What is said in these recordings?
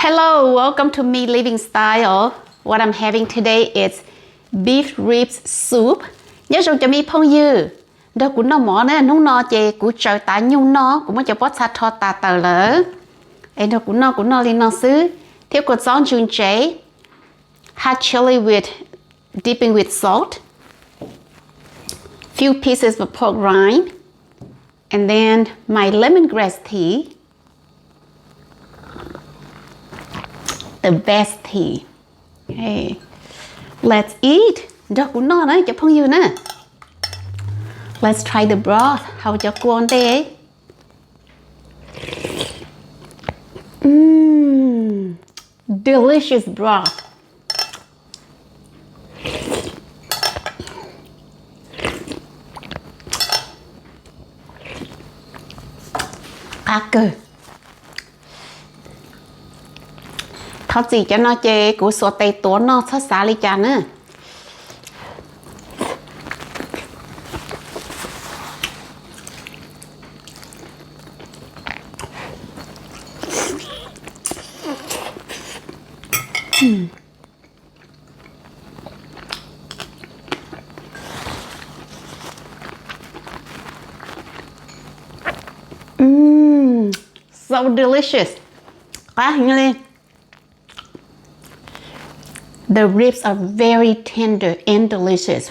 Hello, welcome to Me Living Style. What I'm having today is beef ribs soup. Nyob zoo cov me phooj ywg, nrog kuv noj mov na, hnub no ces kuv tsaws tav nyuj noj, kuv muab cov pob txha rho tas tawm lawm. Es nrog kuv noj, kuv noj li no xwb, thiab kua txob ntsu ntsev, hot chili with dipping with salt, few pieces of pork rind, and then my lemongrass tea. The best tea. Hey, let's eat. Nrog kuv noj na cov phooj ywg na. Let's try the broth. Hau cov kua ntej. Mm, delicious broth. Qab kawg. Thov txim cov no ces kuv xuas tes tuav noj, txhob xav li cas na. Mm, so delicious. Qab heev li. The ribs are very tender and delicious.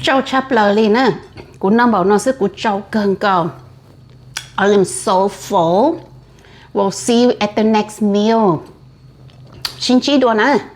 Tsau tshaj plaws li na. Kuv noj npaum no xwb kuv tsau kawg nkaus. I am so full. We'll see you at the next meal. Sib ntsib dua na.